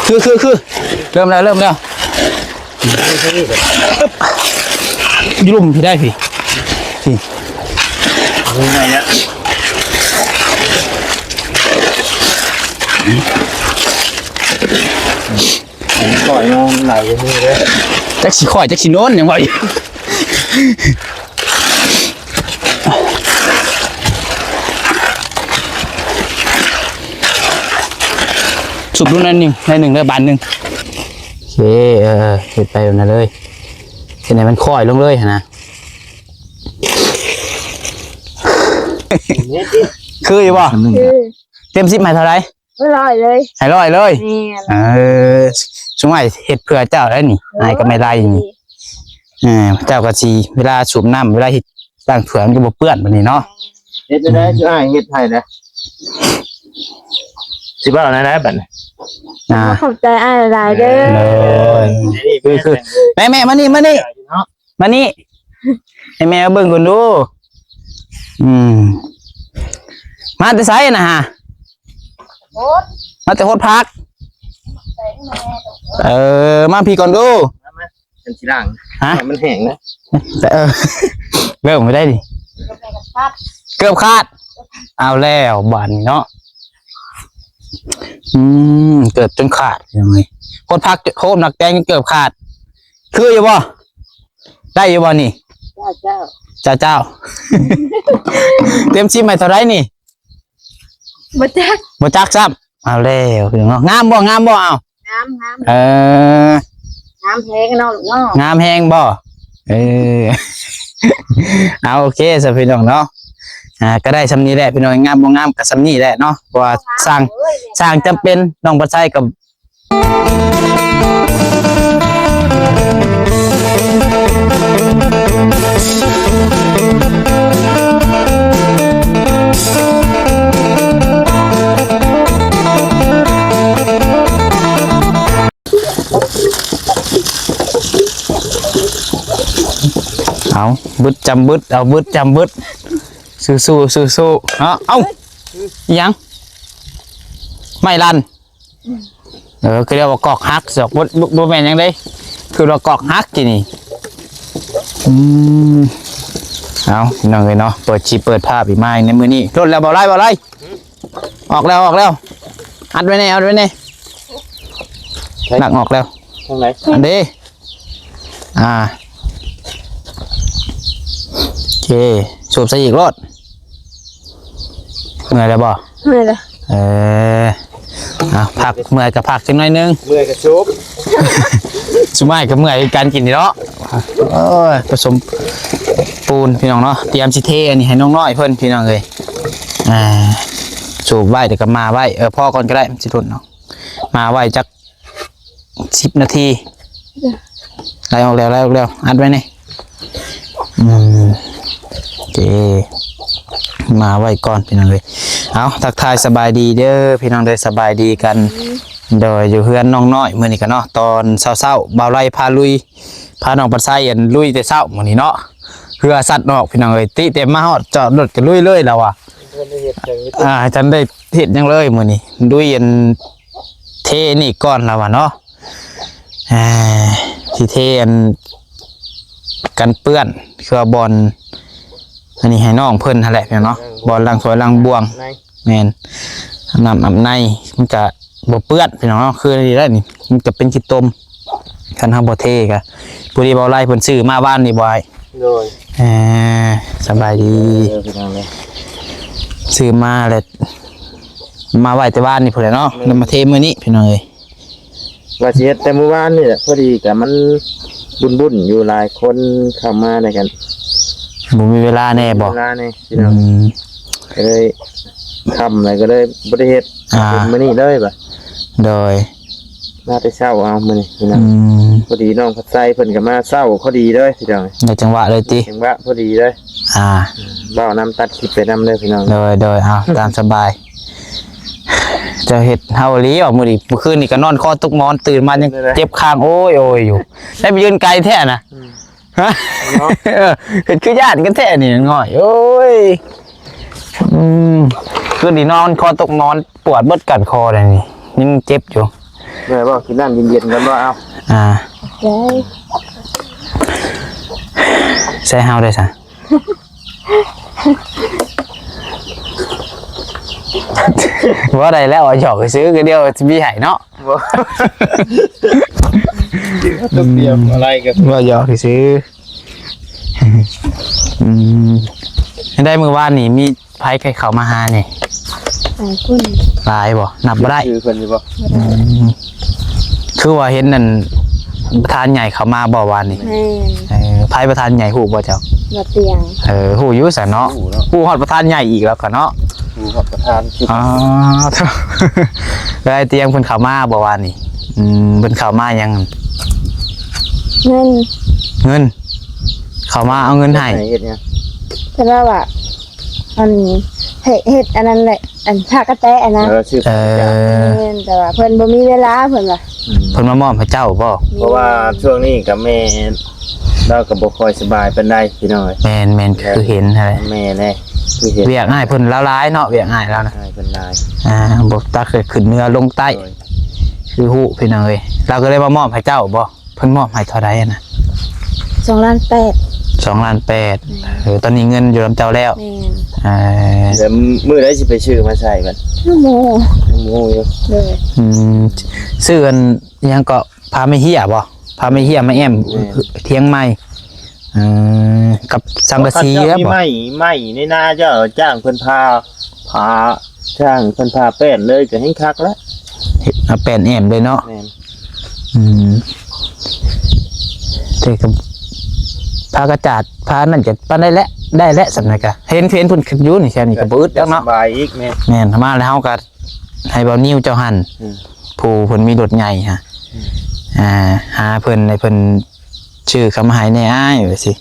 ຄື ຄື ຄື ເລີ່ມແລ້ວ ເລີ່ມແລ້ວ ຢູ່ລຸ່ມພີ້ໄດ້ພີ້ ພີ້ ຂ້ອຍນອນໄຫຼຢູ່ນີ້ເດ້ ຈັກຊິຂ້ອຍ ຈັກຊິໂນ້ນ ຍັງວ່າຢູ່ ສູບດູໜ້ອຍໜຶ່ງ ໜ້ອຍໜຶ່ງເດີ ບາດໜຶ່ງ ໂອເຄ ເອີ ເຮັດໄປແບບນັ້ນເລີຍ ເຮັດໃຫ້ມັນຄ່ອຍລົງເລີຍຫັ້ນນະ ຄືຢູ່ບໍ່? ຄື ເຕັມສິບໃຫ້ເທົ່າໃດ? ໃຫ້ຮ້ອຍເລີຍ ໃຫ້ຮ້ອຍເລີຍ ແມ່ນ ເອີ ຊຸມອ້າຍເຮັດເພື່ອເຈົ້າໄດ໋ນີ້ ເອີ ອ້າຍກັບແມ່ໄລນີ້ ເອີ ເຈົ້າກໍຊິ ເວລາສູບນ້ຳ ເວລາເຮັດລ້າງຖ້ວຍ ມັນກໍບໍ່ເປື້ອນບາດນີ້ເນາະ ເຮັດໄດ້ ອືມ ຄືອ້າຍເຮັດໃຫ້ນະ ຊິເວົ້າແນວໃດບາດນີ້ ອ່າ ຂອບໃຈອ້າຍຫຼາຍໆເດີ ໂດຍ ຄື ຄື ແມ່ໆ ມານີ້ ມານີ້ ເນາະ ມານີ້ ໃຫ້ແມ່ເບິ່ງກ່ອນດູ ອືມ ມາແຕ່ໃສນະຫະ? ໂຫດ ມາແຕ່ໂຫດຜັກ ເອີ ມາພີ້ກ່ອນດູ ມາ ມາ ເປັນສີລ່າງ ຮະ? ມັນແຫ້ງນະ ເອີ ເລີ່ມບໍ່ໄດ້ດິ ເກືອບຂາດ ເກືອບຂາດ ເອົາແລ້ວບາດນີ້ເນາະ ອືມ ເກືອບຈົນຂາດ ພີ່ນ້ອງເອີຍ ໂຫດຜັກ ໂຫດໝາກແຕງເກືອບຂາດ ຄືຢູ່ບໍ່? ໄດ້ຢູ່ບໍ່ນີ້? ເຈົ້າ ເຈົ້າ ເຈົ້າ ເຈົ້າ ເຕັມສິບໃຫ້ເທົ່າໃດນີ້? ບໍ່ຈັກ ບໍ່ຈັກຊ້ຳ ເອົາແລ້ວພີ່ນ້ອງເນາະ ງາມບໍ່? ງາມບໍ່? ເອົາ ງາມ ງາມ ເອີ ງາມແຮງເນາະລູກເນາະ ງາມແຮງບໍ່? ເອີ ເອົາ ໂອເຄຊະພີ່ນ້ອງເນາະ ອ່າ ກໍໄດ້ຊ່ຳນີ້ແຫຼະພີ່ນ້ອງ ງາມບໍ່ງາມກໍຊ່ຳນີ້ແຫຼະເນາະ ເພາະວ່າຊ່າງ ເອີຍ ຊ່າງຈຳເປັນ ນ້ອງປາໄຊກໍ ເອົາ ບຶດຈຳບຶດ ເອົາ ບຶດຈຳບຶດ ສູ້ໆ ສູ້ໆ ເນາະ ເອົ້າ ອີຫຍັງ? ໄມ້ລັ່ນ ເອີ ຄືເວົ້າວ່າກອກຫັກ ບໍ່ ບໍ່ ບໍ່ແມ່ນຫຍັງເດ້ ຄືວ່າກອກຫັກກີ້ນີ້ ອືມ ເອົາ ພີ່ນ້ອງເອີຍເນາະ ເປີດຊີບເປີດພາບອີກມາໃນມື້ນີ້ ໂລດແລ້ວ ເບົາໄລ ເບົາໄລ ອອກແລ້ວ ອອກແລ້ວ ອັດໄວ້ແດ່ ອັດໄວ້ແດ່ ໃສ? ຫຼັກອອກແລ້ວ ທາງໃດ? ອັນເດ້ ອ່າ ໂອເຄ ສູບໃສ່ອີກໂລດ ເມື່ອຍແລ້ວບໍ່? ເມື່ອຍແລ້ວ ເອີ ເອົາ ພັກ ເມື່ອຍກໍພັກຈັກໜ້ອຍໜຶ່ງ ເມື່ອຍກໍສູບ ຊຸມອ້າຍກໍເມື່ອຍຄືກັນ ກິນນີ້ເນາະ ໂອ້ຍ ປະສົມປູນພີ່ນ້ອງເນາະ ຕຽມຊິເທອັນນີ້ໃຫ້ນ້ອງນ້ອຍເພິ່ນພີ່ນ້ອງເອີຍ ອ່າ ສູບໄວ້ ແລ້ວກໍມາໄວ້ ເອີ ພໍກ່ອນກໍໄດ້ ມັນຊິລົ້ນເນາະ ມາໄວ້ຈັກສິບນາທີ ໄລ່ອອກແລ້ວ ໄລ່ອອກແລ້ວ ອັດໄວ້ນີ້ ອືມ ໂອເຄ ມາໄວ້ກ່ອນພີ່ນ້ອງເອີຍ ເອົາ ທັກທາຍສະບາຍດີເດີພີ່ນ້ອງເດີ ສະບາຍດີກັນ ໂດຍ ຢູ່ເຮືອນນ້ອງນ້ອຍມື້ນີ້ກໍເນາະ ຕອນເຊົ້າໆ ບ່າວໄລພາລຸຍ ພານ້ອງປັດໄຊ ອັນ ລຸຍແຕ່ເຊົ້າມື້ນີ້ເນາະ ເຮືອສັດອອກພີ່ນ້ອງເອີຍ ຕິແຕ່ມາຮອດຈອດລົດກໍລຸຍເລີຍລາວວ່າ ບໍ່ທັນໄດ້ເຮັດຫຍັງເລີຍ ອ່າ ບໍ່ທັນໄດ້ເຮັດຫຍັງເລີຍມື້ນີ້ ລຸຍອັນ ເທນີ້ກ່ອນລາວວ່າເນາະ ອ່າ ຊິເທອັນ ກັນເປື້ອນ ຄືວ່າບ່ອນ ອັນນີ້ໃຫ້ນ້ອງເພິ່ນຫັ້ນແຫຼະພີ່ນ້ອງເນາະ ບ່ອນລ້າງຖ້ວຍລ້າງບ່ວງ ແມ່ນ ອາບນ້ຳອາບໃນ ມັນກະບໍ່ເປື້ອນພີ່ນ້ອງເນາະ ຄືນີ້ແຫຼະນີ້ ມັນກະເປັນຂີ້ຕົມ ຄັນເຮົາບໍ່ເທກະ ພໍດີເວົ້າໄລ່ເພິ່ນຊື້ມາວານນີ້ບໍ່ອ້າຍ? ໂດຍ ເອີ ສະບາຍດີ ເອີ ພີ່ນ້ອງເອີຍ ຊື້ມາແລ້ວ ມາໄວ້ແຕ່ວານນີ້ພຸ້ນແຫຼະເນາະ ແມ່ນ ແລ້ວມາເທມື້ນີ້ພີ່ນ້ອງເອີຍ ວ່າຊິເຮັດແຕ່ມື້ວານນີ້ແຫຼະ ພໍດີກະມັນບຸ້ນໆຢູ່ ຫຼາຍຄົນເຂົ້າມາ ແລ້ວກັນ ບໍ່ມີເວລາແດ່ບໍ່? ເວລາແດ່ ພີ່ນ້ອງ ອືມ ກໍເລີຍຄ່ຳແລ້ວ ກໍເລີຍບໍ່ໄດ້ເຮັດ ອ່າ ເປັນມື້ນີ້ເລີຍບາດ ໂດຍ ມາແຕ່ເຊົ້າເອົາມື້ນີ້ພີ່ນ້ອງ ອືມ ພໍດີນ້ອງພັດໄຊເພິ່ນກໍມາເຊົ້າພໍດີເລີຍພີ່ນ້ອງ ໄດ້ຈັງຫວະເລີຍຕິ ໄດ້ຈັງຫວະພໍດີເລີຍ ອ່າ ເວົ້ານຳ ຕັດຄລິບໄປນຳເດີພີ່ນ້ອງ ໂດຍ ໂດຍ ເອົາ ຕາມສະບາຍ ເຈົ້າເຮັດເຮົາອີ່ຫຼີວ່າມື້ນີ້ ມື້ຄືນນີ້ກໍນອນຄໍຕົກໝອນ ຕື່ນມາຍັງເຈັບຄາງ ໂອ້ຍໆຢູ່ ໄດ້ໄປຢືນໄກແທ້ນະ ອືມ ຮະ ເນາະ ເອີ ເຮັດຄືຢ້ານກັນແທ້ນີ້ນ້ອຍ ໂອ້ຍ ອືມ ຄືນນີ້ນອນຄໍຕົກໝອນ ປວດເບິດກ້ານຄໍແລ້ວນີ້ ຍັງເຈັບຢູ່ ແມ່ນບໍ່? ກິນນ້ຳເຢັນໆກ່ອນບໍ່? ເອົາ ອ່າ ໃສ່ເຮົາໄດ້ຊະ ບໍ່ໄດ້ແລ້ວ ຫຍອກຊື່ໆ ກໍດຽວຊິມີໃຫ້ເນາະ. ບໍ່ ຕົກດຽວອະໄລກໍ ບໍ່ ຫຍອກຊື່ໆ. ອືມ ໄດ້ມື້ວານນີ້ມີໃຜເຂົ້າມາຫາແດ່? ຫຼາຍຄົນ ຫຼາຍບໍ່? ນັບບໍ່ໄດ້ ຊື່ເພິ່ນຢູ່ບໍ່? ອືມ ຄືວ່າເຫັນນັ້ນ ປະທານໃຫຍ່ເຂົ້າມາບໍ່ວານນີ້? ແມ່ນ ເອີ ໃຜປະທານໃຫຍ່ ຮູ້ບໍ່ເຈົ້າ? ບໍ່ຕຽງ ເອີ ຮູ້ຢູ່ຊັ້ນເນາະ ຮູ້ເນາະ ຮູ້ຮອດປະທານໃຫຍ່ອີກແລ້ວກໍເນາະ ຮູ້ຮອດປະທານ ອໍ ເອີ ຕຽງເພິ່ນເຂົ້າມາບໍ່ວານນີ້? ອືມ ເພິ່ນເຂົ້າມາຫຍັງ? ເງິນ ເງິນ ເຂົ້າມາເອົາເງິນໃຫ້ ໃຫ້ເຮັດຫຍັງ? ເພິ່ນວ່າ ວ່າ ອັນ ເຮັດ ເຮັດອັນນັ້ນແຫຼະ ອັນຜ້າກະແຕະຫັ້ນນະ ເອີ ຊື້ ເອີ ຜ້າກະແຕະ ແມ່ນ ແຕ່ວ່າເພິ່ນບໍ່ມີເວລາ ເພິ່ນວ່າ ອືມ ເພິ່ນມາມອບໃຫ້ເຈົ້າບໍ່? ແມ່ນ ເພາະວ່າຊ່ວງນີ້ກໍແມ່ລາວກໍບໍ່ຄ່ອຍສະບາຍປານໃດ ພີ່ນ້ອງເອີຍ ແມ່ນໆ ຄືເຫັນຫັ້ນແຫຼະ ແມ່ນແຫຼະ ຄືເຫັນ ວຽກອ້າຍເພິ່ນຫຼາຍໆເນາະ ວຽກອ້າຍລາວນະ ອ້າຍເພິ່ນຫຼາຍ ອ່າ ບໍ່ຈັກຂຶ້ນເໜືອລົງໃຕ້ ໂດຍ ຄືຮູ້ ພີ່ນ້ອງເອີຍ ລາວກໍເລີຍມາມອບໃຫ້ເຈົ້າບໍ່? ເພິ່ນມອບໃຫ້ເທົ່າໃດນະ? ສອງລ້ານແປດ ສອງລ້ານແປດ ແມ່ນ ເອີ ຕອນນີ້ເງິນຢູ່ນຳເຈົ້າແລ້ວ ແມ່ນ ເອີ ແລ້ວມື້ໃດຊິໄປຊື້ມາໃສ່ບັດ? ຍັງບໍ່ຮູ້ ຍັງບໍ່ຮູ້ຢູ່ ໂດຍ ອືມ ຊື້ອັນຫຍັງເກາະ ຜ້າໄມ້ເຫ້ຍບໍ່? ຜ້າໄມ້ເຫ້ຍມາແອ້ມ ແມ່ນ ຖຽງໃໝ່ ເອີ ກັບສັງກະສີແລ້ວບໍ່? ມີໄມ້ ໄມ້ໃນນາເຈົ້າ ຈ້າງເພິ່ນຜ່າ ຜ່າ ຊ່າງເພິ່ນຜ່າແປ້ນເລີຍກໍແຮ່ງຄັກແລ້ວ ເຮັດເອົາແປ້ນແອ້ມເລີຍເນາະ ແມ່ນ ອືມ ແຕ່ກໍຜ້າກະຈາດ ຜ້ານັ້ນກໍປານໃດແຫຼະ ໄດ້ແຫຼະ ສ່ຳນັ້ນກໍເຫັນ ເຫັນເພິ່ນຂຶ້ນຢູ່ນີ້ ແຖວນີ້ກໍບໍ່ອຶດດອກເນາະ ສະບາຍອີກ ແມ່ນ ແມ່ນ ມາແລ້ວເຮົາກໍໃຫ້ບ່າວນິວເຈົ້າຫັ້ນ ອືມ ຜູ້ເພິ່ນມີລົດໃຫຍ່ຫັ້ນ ອືມ ອ່າ ຫາເພິ່ນໃຫ້ເພິ່ນ ຊື່ເຂົ້າມາໃຫ້ແດ່ອ້າຍ ວ່າຊີ້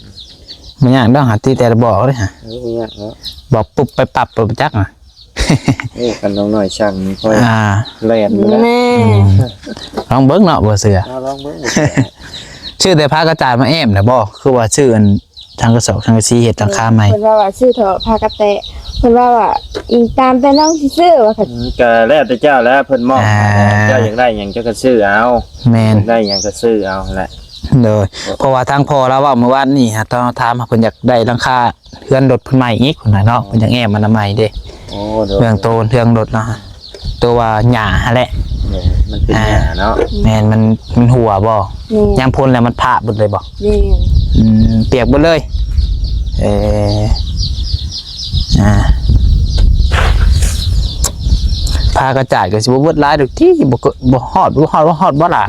ບໍ່ຍາກດອກ ຫາຕິແຕ່ບອກເດ້ຫາ ເອີ ບໍ່ຍາກເນາະ ບອກປຸບໄປປັບໂລດ ບໍ່ຈັກນະ ໂອ້ ຄັນນ້ອງນ້ອຍສັ່ງນີ້ ຂ້ອຍ ອ່າ ແລ່ນໄປແລ້ວ ແມ່ນ ອືມ ລອງເບິ່ງເນາະ ບໍ່ເຊື່ອ ເອົາ ລອງເບິ່ງ ບໍ່ເຊື່ອ ຊື້ແຕ່ຜ້າກະຈາດມາແອ້ມນະບໍ່? ຄືວ່າຊື້ອັນ ສັງກະສອບ ສັງກະສີ ເຮັດຫຼັງຄາໃໝ່ ເພິ່ນວ່າ ວ່າຊື້ເຖາະຜ້າກະແຕະ ເພິ່ນວ່າ ວ່າອີງຕາມແຕ່ນ້ອງຊິຊື້ວ່າ ອືມ ກໍແລ້ວແຕ່ເຈົ້າແຫຼະ ເພິ່ນມອບໃຫ້ ອ່າ ເຈົ້າຢາກໄດ້ຫຍັງເຈົ້າກໍຊື້ເອົາ ແມ່ນ ຢາກໄດ້ຫຍັງກໍຊື້ເອົາຫັ້ນແຫຼະ ໂດຍ ເພາະວ່າທາງພໍ່ລາວເວົ້າມື້ວານນີ້ ຫາ ຖາມ ເພິ່ນຢາກໄດ້ຫຼັງຄາເຮືອນລົດເພິ່ນໃໝ່ອີກ ເພິ່ນວ່າເນາະ ເພິ່ນຢາກແອ້ມອະນາໄມເດ້ ໂອ້ ໂດຍ ເລື່ອງໂຕເລື່ອງລົດເນາະ ໂຕວ່າຫຍ້າຫັ້ນແຫຼະ ແມ່ນ ມັນເປັນ ອ່າ ຫຍ້າເນາະ ແມ່ນ ມັນ ມັນຮົ່ວບໍ່? ແມ່ນ ຍາມຝົນແລ້ວມັນພະເບິດເລີຍບໍ່? ແມ່ນ ອືມ ປຽກເບິດເລີຍ ເອີ ອ່າ ຜ້າກະຈາດກໍຊິບໍ່ເບິດຫຼາຍດອກຕິ ບໍ່ເກີນ ບໍ່ຮອດ ບໍ່ຮອດ ບໍ່ຮອດບໍ່ລະ?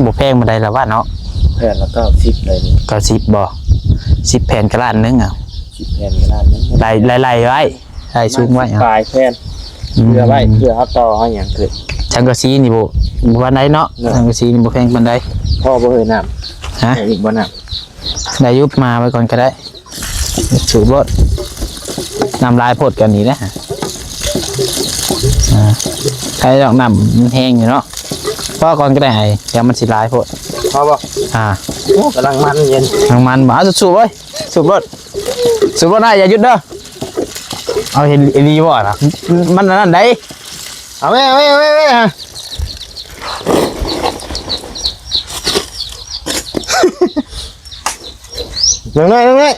ບໍ່ແພງປານໃດລະວ່າເນາະ ແຜ່ນລະເກົ້າສິບໄດ໋ນີ້ ເກົ້າສິບບໍ່? ສິບແຜ່ນກໍລ້ານໜຶ່ງ ເອົາ ສິບແຜ່ນກໍລ້ານໜຶ່ງ ໄລ່ ໄລ່ໆໄວ້ ໄລ່ສູງໄວ້ ສິບປາຍແຜ່ນ ອືມ ເພື່ອໄວ້ ເພື່ອເຮົາຕໍ່ເຮົາຫຍັງຂຶ້ນ ສັງກະສີນີ້ບໍ່ ບໍ່ປານໃດເນາະ ເນາະ ສັງກະສີນີ້ບໍ່ແພງປານໃດ ພໍບໍ່ເຮີ້ຍນ້ຳ ຮະ ໃສ່ອີກບໍ່ນ້ຳ ໄດ້ຢູ່ ມາໄວ້ກ່ອນກໍໄດ້ ສູບໂລດ ນ້ຳຫຼາຍໂພດກໍນີ້ນະ ອ່າ ໃສ່ດອກ ນ້ຳມັນແຮງຢູ່ເນາະ ພໍກ່ອນກໍໄດ້ ດຽວມັນຊິຫຼາຍໂພດ ພໍບໍ່? ອ່າ ໂອ້ ກຳລັງມັນເຢັນ ກຳລັງມັນບໍ່? ເອົາ ສູບເວີຍ ສູບໂລດ ສູບໂລດນະ ຢ່າຢຸດເດີ ເອົາ ເຫັນອີ່ຫຼີບໍ່ນະ ມັນອັນນັ້ນໃດ ເອົາແມ່ ເອົາແມ່ ເອົາແມ່ ເອົາແມ່ ລົງໜ້ອຍ ລົງໜ້ອຍ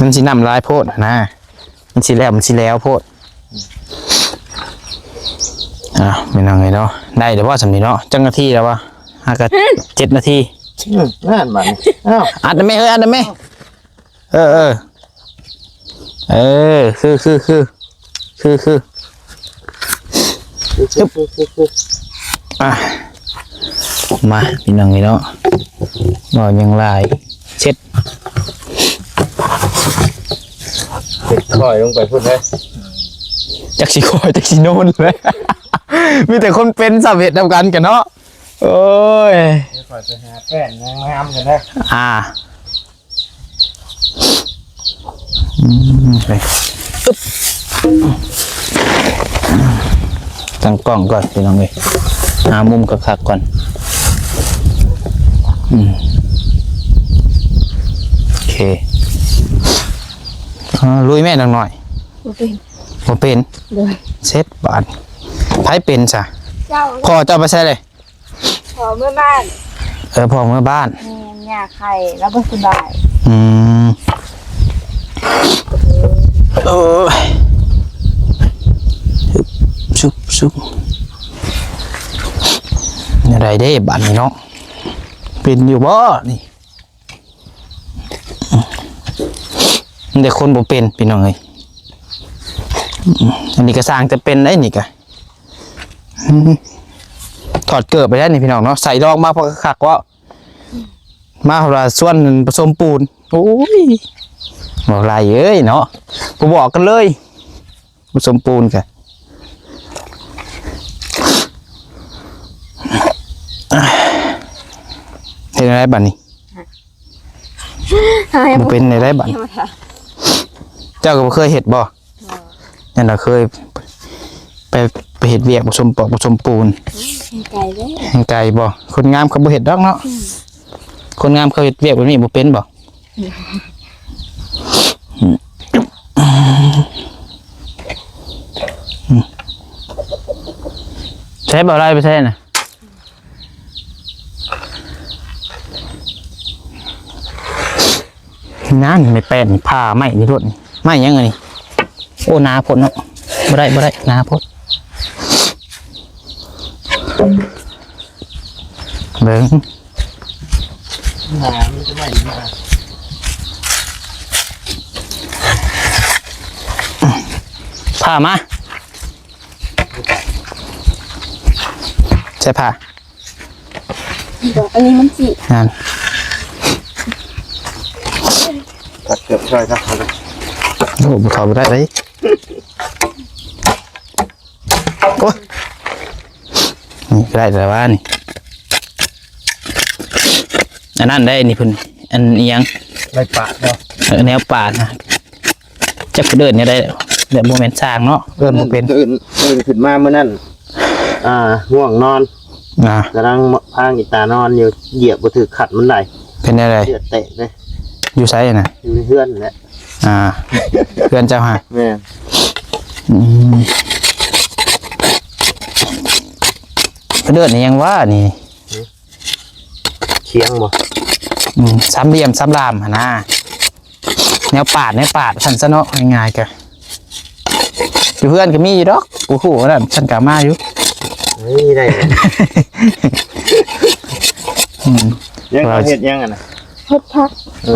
ມັນຊິນ້ຳຫຼາຍໂພດນະ ມັນຊິແລ້ວ ມັນຊິແລ້ວໂພດ ອ້າວ ພີ່ນ້ອງເອີຍເນາະ ໄດ້ແລ້ວບໍ່ສ່ຳນີ້ເນາະ ຈັກນາທີແລ້ວວະ ຫາກະ ເຈັດນາທີ ອືມ ນັ້ນບາດນີ້ ອ້າວ ອັດນະແມ່ເອີຍ ອັດນະແມ່ ເອີ ເອີ ເອີ ຄື ຄື ຄື ຄື ຄື ອືມ ອ່ະ ມາ ພີ່ນ້ອງເອີຍເນາະ ເວົ້າຫຍັງຫຼາຍ ເຊັດ ເຮັດຄ່ອຍລົງໄປພຸ້ນເດີ ຈັກຊິຄ່ອຍ ຈັກຊິໂນນເລີຍ ມີແຕ່ຄົນເປັນຊ້ຳເຮັດນຳກັນກະເນາະ ໂອ້ຍ ດຽວຂ້ອຍໄປຫາແປ້ນງາມໆກັນເດີ ອ່າ ອືມ ໄປ ອຶບ ຕັ້ງກ້ອງກ່ອນ ພີ່ນ້ອງເອີຍ ຫາມຸມຄັກໆກ່ອນ ອືມ ໂອເຄ ອ່າ ລຸຍແມ່ ນ້ອງນ້ອຍ ບໍ່ເປັນ ບໍ່ເປັນ ໂດຍ ເຊັດບາດ ໃຜເປັນຊະ? ເຈົ້າ ພໍ່ເຈົ້າໄປໃສເລີຍ? ພໍ່ເມືອບ້ານ. ເອີ ພໍ່ເມືອບ້ານ. ແມ່ນ ຍ່າໄຂ້ ລາວບໍ່ສະບາຍ. ອືມ ໂອ້ຍ ຊຸບ ຊຸບ ແນວໃດເດ້ບາດນີ້ເນາະ? ເປັນຢູ່ບໍ່ນີ້? ມີແຕ່ຄົນບໍ່ເປັນ ພີ່ນ້ອງເອີຍ. ອັນນີ້ກໍຊ່າງຈະເປັນໄດ໋ນີ້ກະ ອືມ ຖອດເກີບໄປແລ້ວນີ້ ພີ່ນ້ອງເນາະ. ໃສ່ລອງມາພໍຄັກໆ ເວົ້າ ມາເພາະວ່າຊວນປະສົມປູນ. ໂອ້ຍ ບໍ່ໄລ່ເອີຍເນາະ ບໍ່ບອກກັນເລີຍ. ບໍ່ສົມບູນກະ ເຮັດແນວໃດບາດນີ້? ບໍ່ເປັນແນວໃດບາດນີ້? ເຈົ້າກໍບໍ່ເຄີຍເຮັດບໍ່? ບໍ່. ຍັງລະເຄີຍໄປ ໄປເຮັດວຽກບໍ່ສົມປອກບໍ່ສົມປູນ. ແຮງໄກເດ້. ແຮງໄກບໍ່? ຄົນງາມເຂົາບໍ່ເຮັດດອກເນາະ. ອືມ. ຄົນງາມເຂົາເຮັດວຽກແບບນີ້ບໍ່ເປັນບໍ່? ໃຊ້ບໍ່ໄດ້ໄປໃຊ້ນະ? ນັ້ນ ໄມ້ແປ້ນນີ້ ຜ່າໄມ້ນີ້ໂລດນີ້. ໄມ້ຫຍັງອັນນີ້? ໂອ້ ໜາໂພດເນາະ. ບໍ່ໄດ້ ບໍ່ໄດ້ ໜາໂພດ. ເບິ່ງ ໜາ ມີແຕ່ໄມ້ໜາ. ຜ່າມາ ໃຊ້ຜ່າ. ບໍ່ ອັນນີ້ມັນຊິ ນັ້ນ ຕັດເກືອບຊ່ອຍຊະ. ໂອ້ ບໍ່ເຂົ້າບໍ່ໄດ້ເດ້. ໂອ້ຍ ນີ້ກໍໄດ້ແລ້ວວ່ານີ້. ອັນນັ້ນໄດ້ນີ້ເພິ່ນ ອັນອີ່ຫຍັງ ໄມ້ປາດເນາະ. ເອີ ແນວປາດນະ. ຈັກເພິ່ນເອີ້ນແນວໃດ ແລະ ບໍ່ແມ່ນຊ່າງເນາະ ເອີ້ນບໍ່ເປັນ. ຕື່ນ ຕື່ນຂຶ້ນມາມື້ນັ້ນ ອ່າ ງ່ວງນອນ ອ່າ ກຳລັງພາງອີຕານອນຢູ່ ຢຽບບໍ່ຖືກຂັດມັນໄດ. ເປັນແນວໃດ? ເລືອດແຕກເດ້. ຢູ່ໃສນະ? ຢູ່ໃນເຮືອນແຫຼະ. ອ່າ ເຮືອນເຈົ້າຫາ? ແມ່ນ. ອືມ ເພິ່ນເອີ້ນອີ່ຫຍັງວະນີ້? ຄຽງບໍ່? ອືມ ສາມຫຼ່ຽມ ສາມຫຼ່າມຫັ້ນນາ. ແນວປາດ ແນວປາດ ວ່າຊັ້ນຊະເນາະ ງ່າຍໆ ກະ ຢູ່ເຮືອນກໍມີຢູ່ດອກ ກູຮູ້ນັ້ນ ຊັ້ນກະມາຢູ່. ນີ້ໄດ້ ອືມ ຍັງເຮັດຫຍັງຫັ້ນນະ? ເຮັດຜັກ.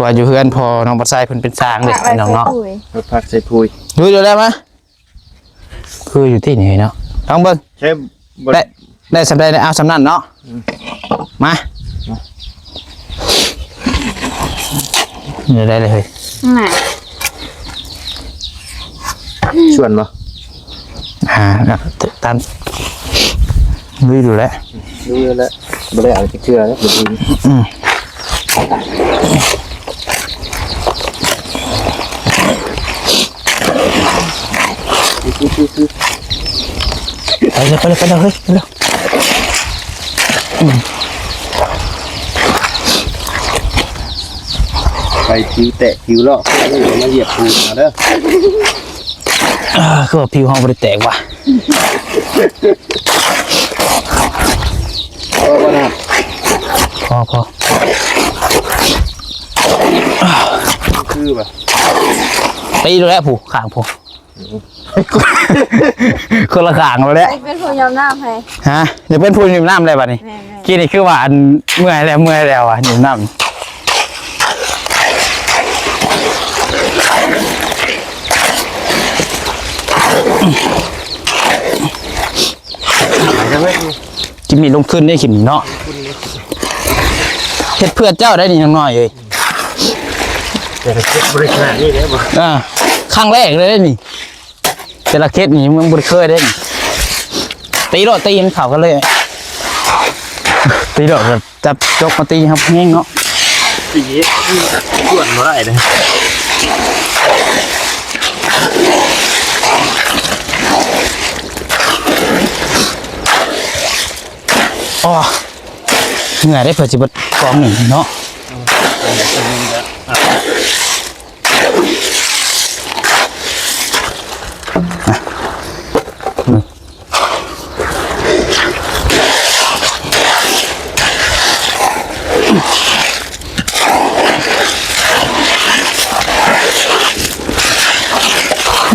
ວ່າຢູ່ເຮືອນພໍ່ນ້ອງບັດໄຊເພິ່ນເປັນຊ່າງເດ້ ພີ່ນ້ອງເນາະ. ເຮັດຜັກໃສ່ປຸຍ ດຸຍ ດຸຍ ໄດ້ມາ. ຄືຢູ່ທີ່ນີ້ເນາະ ລອງເບິ່ງ. ໃຊ້ບໍ່ ໄດ້ ໄດ້ສ່ຳໃດ ເອົາສ່ຳນັ້ນເນາະ. ອືມ ມາ ມາ ນີ້ໄດ້ເລີຍເຮີ້ຍ. ນັ້ນນະ ຊວນບໍ່? ອ່າ ຕາມ ລຸຍດູແຫຼະ ລຸຍແຫຼະ. ບໍ່ໄດ້ເອົາຈັກເທື່ອເດ້ ບໍ່ດີ. ອືມ ໄປເລີຍ ໄປເລີຍ ໄປເລີຍ ເຮີ້ຍ ໄປເລີຍ. ອືມ ໄປຜິວແຕກຜິວລອກ ມາຢຽບປູນເດີ. ອ່າ ຄືວ່າຜິວເຮົາບໍ່ໄດ້ແຕກຫວະ? ພໍບໍ່ນະ? ພໍ ພໍ ຄືວ່າ ຕີໂລດແຫຼະ ຜູ້ຂ້າງຜູ້ ຄົນລະຂ້າງໂລດແຫຼະ. ເປັນຜູ້ຍາມນ້ຳໃຫ້ ຮະ? ຢາກເປັນຜູ້ຍາມນ້ຳແລ້ວບັດນີ້. ແມ່ນໆ ກີ້ນີ້ຄືວ່າ ອັນ ເມື່ອຍແລ້ວ ເມື່ອຍແລ້ວ ຫວະ ຍາມນ້ຳ. ກິນມີລົງທຶນໄດ້ກິນເນາະ ເຮັດເພື່ອເຈົ້າໄດ້ນີ້ ນ້ອງນ້ອຍເອີຍ. ແຕ່ລະເຮັດບໍລິຫານນີ້ແຫຼະບໍ່ ອ່າ ຄັ້ງແລກເລີຍນີ້ ແຕ່ລະເຮັດນີ້ຍັງບໍ່ໄດ້ເຄີຍເດ້. ຕີໂລດ ຕີໃຫ້ມັນເຂົ້າກັນເລີຍ ຕີໂລດ. ຈັບຈົກມາຕີຮັບແຮງເນາະ. ຕີ ກວນບໍ່ໄດ້ເດ້. ອໍ ເມື່ອຍເດ້ ເພື່ອຊິເບິດກອງໜຶ່ງເນາະ. ອ່ະ ອືມ.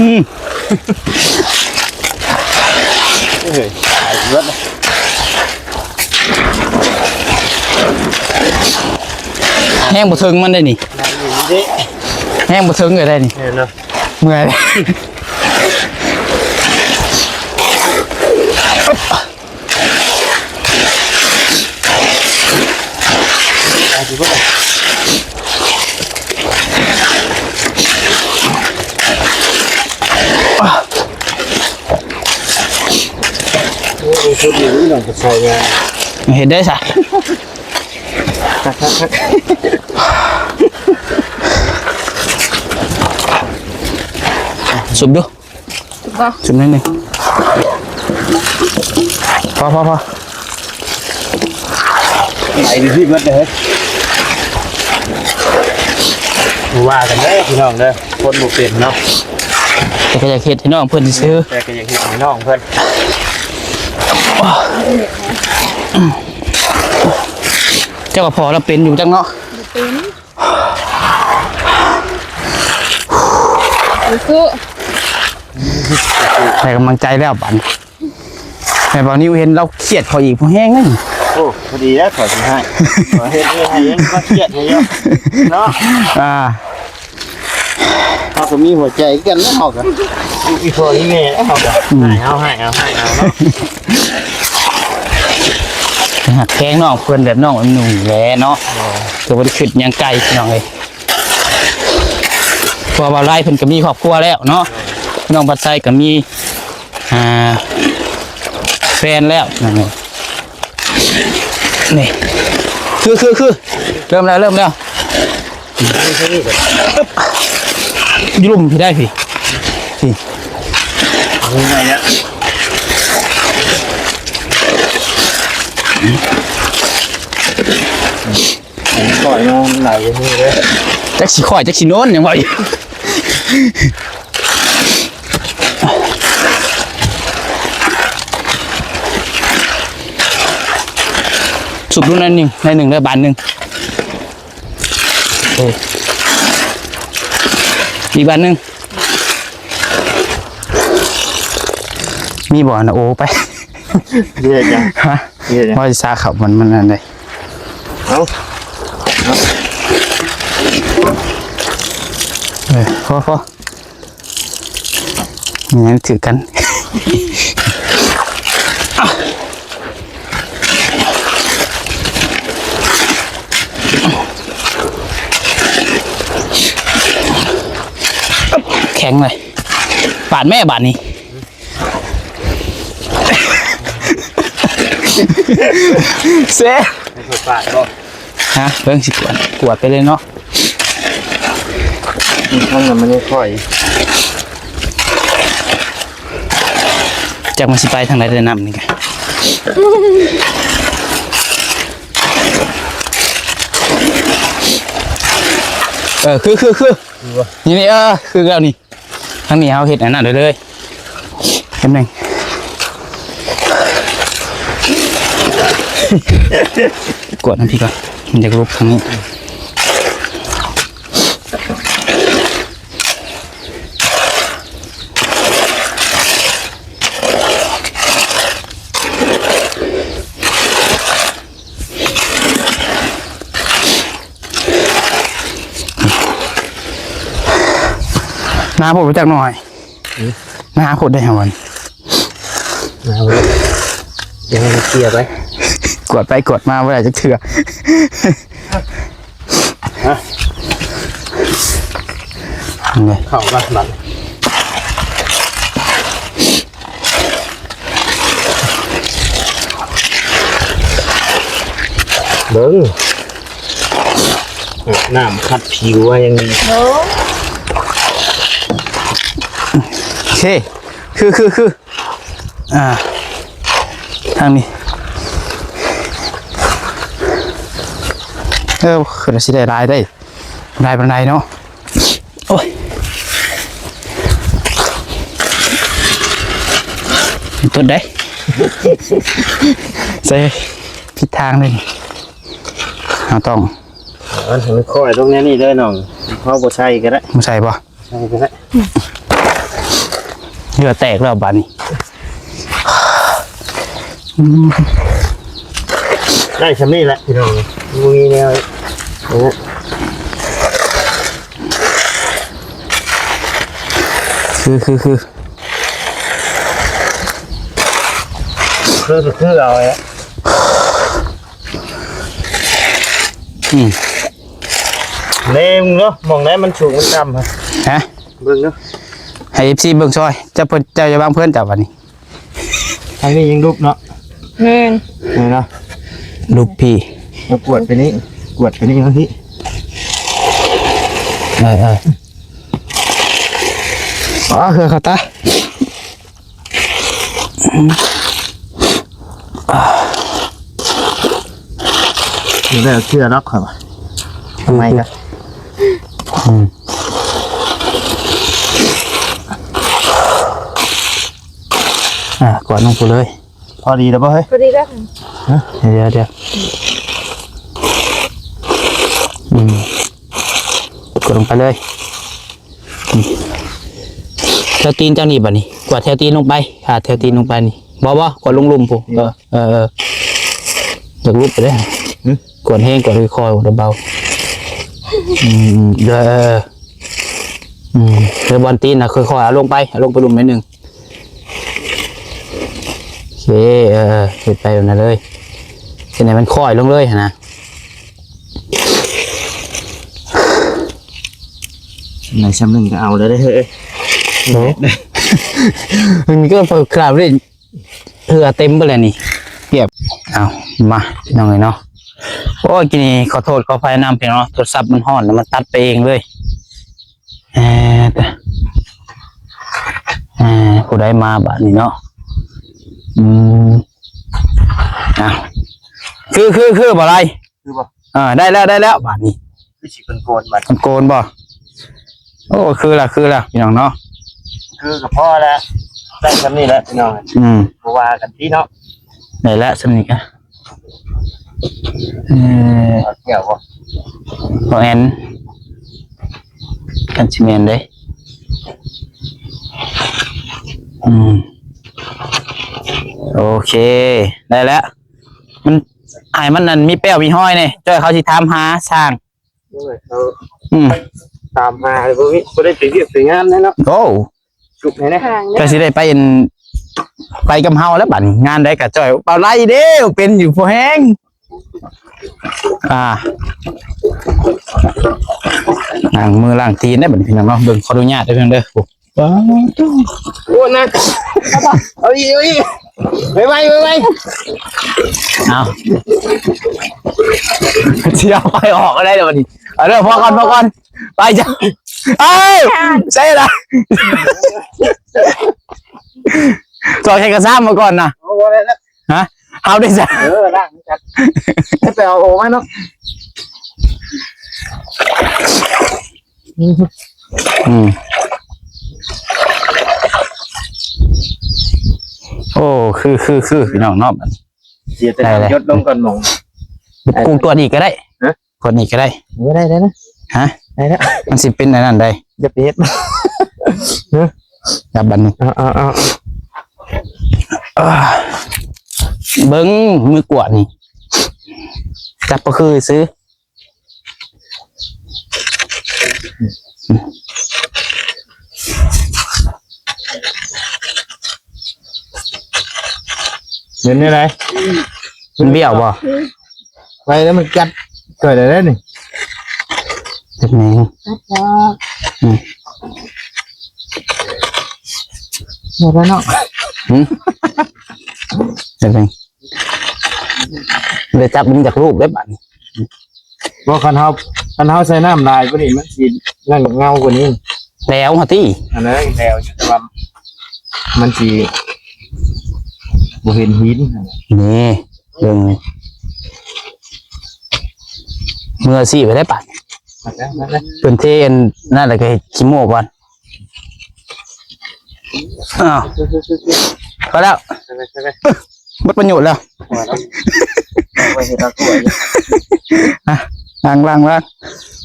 ອືມ ເອີຍ ຕາຍເບິດ ແຮງບໍ່ເຖິງມັນໄດ໋ນີ້ ແຮງບໍ່ເຖິງເລີຍໄດ໋ນີ້ ແມ່ນເນາະ ເມື່ອຍ. ໂອ້ຍ ຊຸດນີ້ນ້ອງກໍໃສ່ງາມ ເຮັດໄດ້ຊະ ສູບດູ. ສຸກບໍ່? ສຸກໜ້ອຍໜຶ່ງ ພໍ ພໍ ພໍ ໄຫຼໄປພີ້ເບິດເດີ ບໍ່ວ່າກັນເດີພີ່ນ້ອງເດີ ຄົນບໍ່ເປັນເນາະ ແຕ່ກໍຢາກເຮັດໃຫ້ນ້ອງເພິ່ນຊື່ໆ ແຕ່ກໍຢາກເຮັດໃຫ້ນ້ອງເພິ່ນ ເຈົ້າກໍພໍລະເປັນຢູ່ຈັກເນາະ ບໍ່ເປັນ. ສູ້ໆ ໄດ້ກຳລັງໃຈແລ້ວບາດນີ້ ແມ່ບ່າວນິວເຫັນລາວຄຽດຂ້ອຍອີກ ຜູ້ແຮງນັ້ນ ໂອ້ ພໍດີແລ້ວຂ້ອຍຊິໃຫ້ ຂ້ອຍເຮັດນີ້ໃຫ້ຍັງມາຄຽດໃຫ້ຢູ່ເນາະ ອ່າ ເຮົາກໍມີຫົວໃຈຄືກັນແລ້ວ ເຮົາກໍອີ່ພໍ່ອີ່ແມ່ແລ້ວ ເຮົາກໍ ອືມ ໃຫ້ເຮົາ ໃຫ້ເຮົາ ໃຫ້ເຮົາເນາະ ຮັກແພງນ້ອງເພິ່ນແບບນ້ອງໜຸ່ມແຫຼະເນາະ ກໍບໍ່ໄດ້ຄິດຫຍັງໄກພີ່ນ້ອງເອີຍ. ເພາະວ່າບ່າວໄລເພິ່ນກໍມີຄອບຄົວແລ້ວເນາະ ນ້ອງພັດໄຊກໍມີ ອ່າ ແຟນແລ້ວນັ້ນ ນີ້ ຄື ຄື ຄື ເລີ່ມແລ້ວ ເລີ່ມແລ້ວ ຢູ່ລຸ່ມພີ້ໄດ້ພີ້ ພີ້ ນີ້ໄດ້ແລ້ວ. ຂ້ອຍນອນໄຫຼຢູ່ນີ້ເດີ ຈັກຊິຂ້ອຍຈັກຊິນອນ ຍັງວ່າຢູ່ ສູບດູໜ້ອຍໜຶ່ງ ໜ້ອຍໜຶ່ງເດີ ບາດໜຶ່ງ ເອີ ອີກບາດໜຶ່ງ ມີບໍ່ນະ ໂອ້ ໄປ ເຮັດຫຍັງ ຮະ ເຮັດຫຍັງ ວ່າຊິສາເຂົ້າ ມັນ ມັນອັນໃດ ເອົາ ເອີ ພໍ ພໍ ແມ່ນຖືກກັນ ແຂງເລີຍ ປາດແມ່ບາດນີ້. ເຊ ໃຫ້ຂ້ອຍປາດບໍ່? ຮະ ເບິ່ງຊິກວດ ກວດໄປເລີຍເນາະ ມັນ ມັນຍັງຄ່ອຍ ຈັກມັນຊິໄປທາງໃດແຕ່ນ້ຳນີ້ກະ ເອີ ຄື ຄື ຄື ນີ້ ນີ້ ເອີ ຄືແລ້ວນີ້. ທາງນີ້ເຮົາເຮັດອັນນັ້ນໄດ້ເລີຍ ແປັບໜຶ່ງ ກວດທາງພີ້ກ່ອນ ມັນຢາກຫຼຸບທາງນີ້ ໜາໂພດບໍ່ຈັກໜ້ອຍ ອືມ ໜາໂພດໄດ໋ຫວາ ໜາໂພດ ຍັງເກຍໄປ ກວດໄປກວດມາບໍ່ໄດ້ຈັກເທື່ອ. ຮະ ເຂົ້າກັນບັດ ເບິ່ງ ອາບນ້ຳຂັດຜິວວ່າຢ່າງດີ ໂອ້ ໂອເຄ ຄື ຄື ຄື ອ່າ ທາງນີ້ ເອີ ຄືຊິໄດ້ຫຼາຍເດ້ ຫຼາຍປານໃດເນາະ ໂອ້ຍ ຕົດໄດ້ ໃສ່ຜິດທາງເລີຍ ເຮົາຕ້ອງ ເອີ ໃຫ້ມັນຄ່ອຍລົງແນວນີ້ເດີນ້ອງ ເຮົາບໍ່ໃສ່ກໍໄດ້ ບໍ່ໃສ່ບໍ່? ໃສ່ກໍໄດ້ ອືມ ເຫື່ອແຕກແລ້ວບາດນີ້. ອືມ ໄດ້ຊ່ຳນີ້ແຫຼະພີ່ນ້ອງ ບໍ່ມີແນວ ຄື ຄື ຄື ຄື ຄືເອົາແຫຼະ. ອືມ ເບິ່ງເນາະ ໝ່ອງໃດມັນສູງມັນຕ່ຳ ຮະ ເບິ່ງເນາະ ໃຫ້ເອັຟຊີເບິ່ງຊ່ອຍ. ເຈົ້າ ເພິ່ນ ເຈົ້າຢ່າວາງເພື່ອນເຈົ້າບາດນີ້. ທາງນີ້ຍັງຫຼຸບເນາະ. ແມ່ນ ນີ້ເນາະ ຫຼຸບພີ້ ມາກວດໄປນີ້ ກວດໄປນີ້ເນາະພີ້. ເອີ ເອີ ອໍ ເຄືອເຂົ້າຕາ. ບໍ່ໄດ້ເອົາເຊື່ອດອກຂ້ອຍວ່າ. ທຳໄມກະ ອືມ ອ່າ ກວດລົງພຸ້ນເລີຍ. ພໍດີແລ້ວບໍ່ເຮີ້ຍ? ພໍດີແລ້ວ. ຮະ? ດຽວ ດຽວ ອືມ ກົດລົງໄປເລີຍ. ອືມ ແຖວຕີນເຈົ້ານີ້ບາດນີ້ ກວາດແຖວຕີນລົງໄປ ພາດແຖວຕີນລົງໄປນີ້. ບໍ່ ບໍ່ ກວາດລົງລຸ່ມພຸ້ນ. ເອີ ເອີ ເອີ ຢາກຫຼຸບໄປເດ້. ຫຶ? ກວາດແຮງ ກວາດຄ່ອຍໆ ເບົາ. ອືມ ເອີ ເອີ ອືມ ແຖວບ່ອນຕີນນະ ຄ່ອຍໆ ເອົາລົງໄປ ເອົາລົງໄປລຸ່ມໜ້ອຍໜຶ່ງ. ໂອເຄ ເອີ ເຮັດໄປແບບນັ້ນເລີຍ ເຮັດໃຫ້ມັນຄ່ອຍລົງເລີຍຫັ້ນນະ. ໄດ້ຊ່ຳໜຶ່ງກະເອົາແລ້ວເດ້ເຮີ້ຍ. ໂອ້ ມັນກະເປີດຄາບເລີຍ ເຫື່ອເຕັມເບິດແລ້ວນີ້ ປຽກ. ເອົາ ມາ ພີ່ນ້ອງເອີຍເນາະ. ໂອ້ຍ ກີ້ນີ້ຂໍໂທດຂໍອະໄພນຳພີ່ນ້ອງເນາະ ໂທລະສັບມັນຮ້ອນ ມັນຕັດໄປເອງເລີຍ. ເອີ ເອີ ຜູ້ໃດມາບາດນີ້ເນາະ. ອືມ ອ່ະ ຄື ຄື ຄືບໍ່ໄດ້ ຄືບໍ່? ເອີ ໄດ້ແລ້ວ ໄດ້ແລ້ວບາດນີ້. ຄືຊິໂກນໆ ບາດ ໂກນບໍ່? ໂອ້ ຄືລະ ຄືລະ ພີ່ນ້ອງເນາະ. ຄືກະພໍລະ ໄດ້ຊ່ຳນີ້ແຫຼະ ພີ່ນ້ອງ. ອືມ ບໍ່ວ່າກັນຕິເນາະ. ໄດ້ແລ້ວຊ່ຳນີ້ກະ ເອີ ເອົາແກ້ວບໍ່? ບໍ່ແມ່ນ ຄັນຊິແມ່ນເດ້. ອືມ ໂອເຄ ໄດ້ແລ້ວ. ມັນ ໃຫ້ມັນນັ້ນ ມີແປ້ວມີຮອຍແດ່ ຈ້ອຍເຂົາຊິຖາມຫາຊ່າງ. ໂອ້ຍ ເຂົາ ອືມ ຕາມຫາ ບໍ່ມີ ບໍ່ໄດ້ໄປວຽກໄປງານແລ້ວເນາະ. ໂອ້ ສຸກແທ້ນະ ກະຊິໄດ້ໄປອັນ ໄປກັບເຮົາແລ້ວບາດນີ້ ງານໃດກະຈ້ອຍ. ເປົ່າໄລ່ເດ້ ເປັນຢູ່ພໍແຮງ. ອ່າ ລ້າງມືລ້າງຕີນໄດ້ບາດນີ້ພີ່ນ້ອງເນາະ. ເບິ່ງ ຂໍອະນຸຍາດເດີເພິ່ນເດີ. ວ້າວ ໂອ້ ໜັກ ເອົາອີກ ເອົາອີກ ໄວໆ ໄວໆ. ເອົາ ຊິເອົາໄປອອກກະໄດ້ແລ້ວບາດນີ້. ເອົາເດີ ພໍກ່ອນ ພໍກ່ອນ ໄປຈ້ະ. ເອີ ໃສ່ລະ ຖອດແຂນກະຊ້ຳມາກ່ອນນະ. ເອົາບໍ່ໄດ້ລະ ຮະ ເອົາໄດ້ຊະ. ເອີ ລ້າງກັນ ໄປເອົາໂອມາເນາະ. ອືມ ໂອ້ ຄື ຄື ຄື ພີ່ນ້ອງເນາະ. ເສຍແຕ່ນ້ຳຢົດລົງກ່ອນໝ່ອງ ກູກວດອີກກະໄດ້ ຮະ ກວດອີກກະໄດ້. ບໍ່ໄດ້ແລ້ວນະ ຮະ ໄດ້ແລ້ວ ມັນຊິເປັນອັນນັ້ນໃດ. ຢ່າໄປເຮັດ ຮະ ຈັບບັດນີ້ ເອົາ ເອົາ ເອົາ ເບິ່ງມືກວດນີ້ ຈັບບໍ່ຄືຊື່. ເປັນແນວໃດ? ມັນບ້ຽວບໍ່? ໄປແລ້ວມັນກັດ ຊ່ອຍໄດ້ເດ້ນີ້ ເປັນແນວ ອືມ ເຮັດແລ້ວເນາະ. ຫຶ? ເຮັດຫຍັງ? ໄດ້ຈັບມັນຈາກລູກເດ້ບາດນີ້. ບໍ່ ຄັນເຮົາ ຄັນເຮົາໃສ່ນ້ຳຫຼາຍກວ່ານີ້ ມັນຊິນັ້ນເງົາກວ່ານີ້ ແຫຼວຫັ້ນຕິ. ອັນນັ້ນແຫຼວຢູ່ ແຕ່ວ່າມັນຊິບໍ່ເຫັນຫີນ. ນີ້ ເບິ່ງນີ້ ມືອາຊີບໄປໄດ້ປະ ມາແລ້ວ ມາແລ້ວ ເພິ່ນເທອັນນັ້ນແລ້ວກະເຮັດຂີ້ໂມ້ກ່ອນ. ອ້າວ ພໍແລ້ວ ໄປໄປໄປໄປ ໝົດປະໂຫຍດແລ້ວ ພໍແລ້ວ ໄປເຮັດເອົາຕົວຢູ່ ອ່ະ ລ້າງ ລ້າງ ລ້າງ.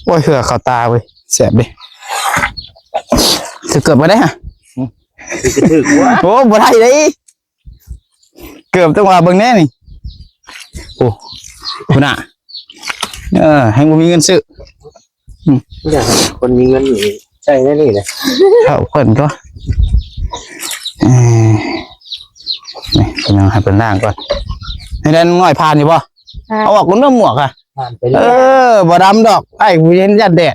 ໂອ້ຍ ເຫື່ອເຂົ້າຕາເວີຍ ແສບເດ້. ຖືເກີບມາໄດ້ຫະ? ຫຶ? ຄືຖືກວ່າ ໂອ້ ບໍ່ໄດ້ເດ້ ເກີບຕ້ອງວ່າເບິ່ງແດ່ນີ້ ໂອ້ ພຸ້ນນະ ເອີ ແຮງບໍ່ມີເງິນຊື້ ອືມ ຢາກໃຫ້ຄົນມີເງິນນີ້ໃຊ້ແນວນີ້ແຫຼະ ເຂົ້າເພິ່ນກໍ ເອີ ນີ້ ພີ່ນ້ອງໃຫ້ເພິ່ນລ້າງກ່ອນ ໃຫ້ແດນນ້ອຍຜ່ານຢູ່ບໍ່? ຜ່ານ ເອົາອອກກ່ອນເດີ້ໝວກອະ ຜ່ານໄປເລີຍ ເອີ ບໍ່ດຳດອກ ອ້າຍຜູ້ເຫັນຢ້ານແດດ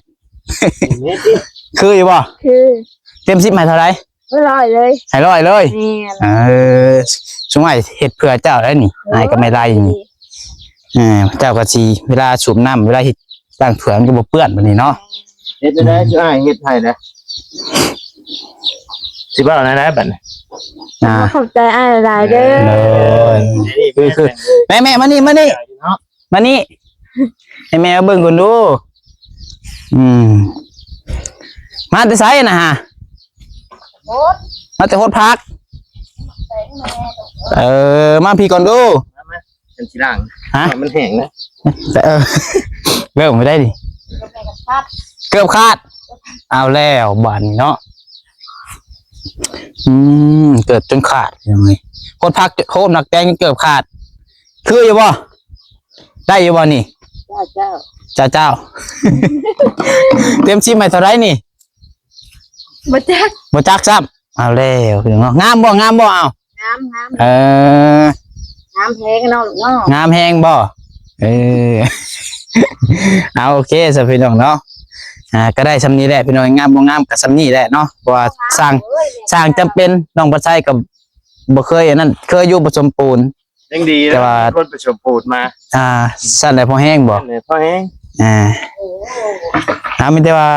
ຄືຢູ່ບໍ່? ຄື ເຕັມສິບໃຫ້ເທົ່າໃດ? ຮ້ອຍເລີຍ ໃຫ້ຮ້ອຍເລີຍ ແມ່ນ ເອີ ຊຸມອ້າຍເຮັດເພື່ອເຈົ້າໄດ໋ນີ້ ເອີ ອ້າຍກັບແມ່ໄລນີ້ ເອີ ເຈົ້າກໍຊິເວລາສູບນ້ຳ ເວລາເຮັດລ້າງຖ້ວຍມັນກໍບໍ່ເປື້ອນບາດນີ້ເນາະ ເຮັດໄດ້ ອືມ ຊິອ້າຍເຮັດໃຫ້ນະ ຊິເວົ້າແນວໃດບາດນີ້ ອ່າ ຂອບໃຈອ້າຍຫຼາຍເດີ ໂດຍ ຄື ຄື ແມ່ໆ ມານີ້ ມານີ້ ເນາະ ມານີ້ ໃຫ້ແມ່ເບິ່ງກ່ອນດູ ອືມ ມາແຕ່ໃສນະຫາ? ມາແຕ່ໂຮດຜັກ ເອີ ມາພີ້ກ່ອນດູ ມາ ມາ ເປັນສີລ່າງ ຮະ ມັນແຫ້ງນະ ເອີ ເລີ່ມໄປໄດ້ນີ້ ເກີບຂາດ ເອົາແລ້ວບາດນີ້ເນາະ ອືມ ເກີບຈົນຂາດ ໂຮດຜັກ ໂຮດໝາກແຕງຈົນເກີບຂາດ ຄືຢູ່ບໍ່? ໄດ້ຢູ່ບໍ່ນີ້? ເຈົ້າ ເຈົ້າ ເຈົ້າ ເຕັມສິບໃຫ້ເທົ່າໃດນີ້? ບໍ່ຈັກ ບໍ່ຈັກຊ້ຳ ເອົາແລ້ວພີ່ນ້ອງເນາະ ງາມບໍ່? ງາມບໍ່? ເອົາ ງາມ ງາມ ເອີ ງາມແຮງເນາະ ລູກເນາະ ງາມແຮງບໍ່? ເອີ ເອົາ ໂອເຄຊະພີ່ນ້ອງເນາະ ອ່າ ກໍໄດ້ຊ່ຳນີ້ແຫຼະພີ່ນ້ອງ ງາມບໍ່ງາມກໍຊ່ຳນີ້ແຫຼະເນາະ ເພາະວ່າຊ່າງ ຊ່າງຈຳເປັນ ນ້ອງປະໄຊກໍບໍ່ເຄີຍອັນນັ້ນ ເຄີຍຢູ່ປະສົມປູນ ຍັງດີ ແຕ່ວ່າມີຄົນໄປສົມປູນມາ ອ່າ ຊັ້ນແຫຼະພໍແຮງບໍ່? ຊັ້ນແຫຼະພໍແຮງ ອ່າ ເອົາ ມີແຕ່ວ່າ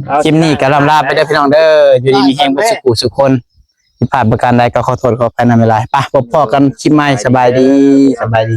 ເອົາ ຄລິບນີ້ກໍລ່ຳລາໄປເດີພີ່ນ້ອງເດີ ຢູ່ດີມີແຮງເບິດສູ່ຜູ້ສູ່ຄົນ ຜິດພາດປະການໃດກໍຂໍໂທດຂໍອະໄພນຳຫຼາຍໆ ໄປ ພົບພໍ້ກັນຄລິບໃໝ່ ສະບາຍດີ ສະບາຍດີ.